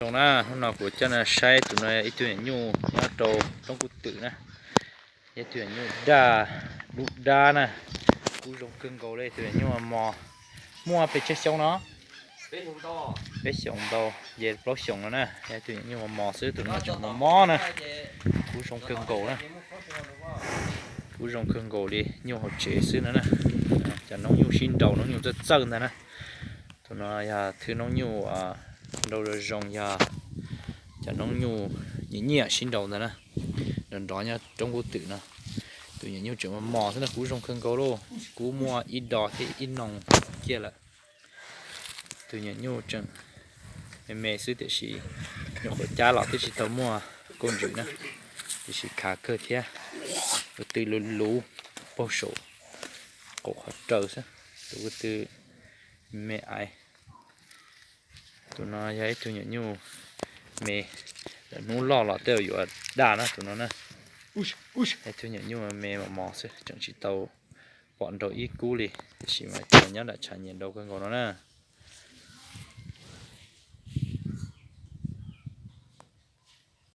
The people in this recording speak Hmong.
Zoo na, hnub no kuv coj nej saib tus no ib tug nyuam nyuj nyob rau roob kub twm na. Yog ib tug nyuam nyuj daj, dub dab na. Kub zoo kawg nkaus li, tus nyuam nyuj mos, muaj pes tsawg xyoo no? Peb xyoos ntau, ces plaub xyoos no na. Yog ib tug nyuam nyuj mos mos xwb, tus no tseem mos mos na. Kub zoo kawg nkaus na. Kub zoo kawg nkaus li, nyuj hauv tsev xwb no na. Cov noob nyuj sib nraus, noob nyuj txawj txawj ntag na. Tus no yog thwb noob nyuj nrau zoo zoo, yog cov noob nyuj nyiam nyiam sib nraus ntag na. Nrov nrov nyob roob kub twm no. Tus nyuam nyuj tseem mos mos xwb na, kub zoo kawg nkaus lauj. Kub muaj ib dos thiab ib noog kiag lawm. Tus nyuam nyuj tseem me me xwb tiam sis nyuam qhuav cab los twb tsis tau muaj kauj ntsws na, tiam sis khav kawg thiab. Tus twg luv luv paug saum qaum qhov raws xwb, tus tus me me aiv. Tus no yog ib tug nyuam nyuj me, lawm hnub loj los tej zaum yuav daj na tus no na. Ib tug nyuam nyuj me mos mos xwb, tseem tsis tau pom nrau ib kub li, tiam sis mas cov nyob nram tshav nyiam nrau kawg nkaus no na.